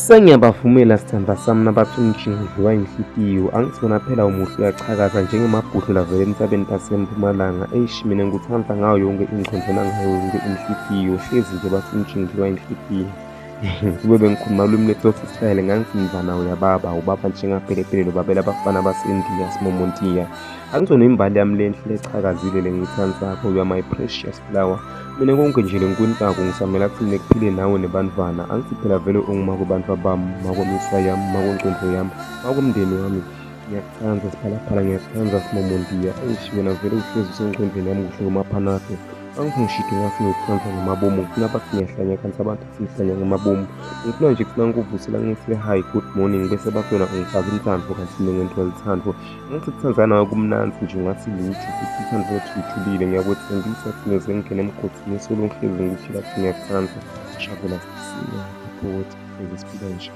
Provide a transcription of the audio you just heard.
Sengiyabavumela sithandwa sami nabathi umjingo udliwa inhlitiyo. Angithi wena phela umuhle uyachakaza njengemabhudlu lavela entsabeni taseMpumalanga. Eish mina ngikuthanda ngayo yonke ingqondo nangayo yonke inhlitiyo. Hlezi nje bathi umjingo udliwa inhlitiyo. Kube bengikhuluma ulwimi lwetsotsi style ngangithi mfana uyababa ubaba njengapelepele lobabela abafana baseNdiya simomontiya. Angizona imbali yami lenhle lechakazile lengiyithandzako, you are my precious flower. Mina konke nje lengikwentako ngisamela kuthi mina kuphile nawe nebantfwana. Angithi phela vele ungumako bantfwa bami, makomisa yami, makongcondvo yami, makomndeni wami. Ngiyakuthanda siphalaphala, ngiyakuthanda simomontiya. Eish wena vele uhlezi usengcondvweni yami kuhle kumaphanado. Angithi ngishide ngathi ngikuthanda ngamabomu, ngifuna bathi ngiyahlanya kanti abantu sihlanya ngamabomu. Ngifuna nje kuthi nangikuvusela ngithi hi good morning bese bathi wena ungifaka intambo kanti mina ngentwa luthando. Ngathi kuthandana nawe kumnandi nje ungathi lutho futhi uthando lwethu lujulile ngiyakwethembisa ukuthi ngiyoze ngingene emgodini solo ngihlezi ngikuthi lathi ngiyakuthanda. Shavela sisile poet hlezi siphila nje.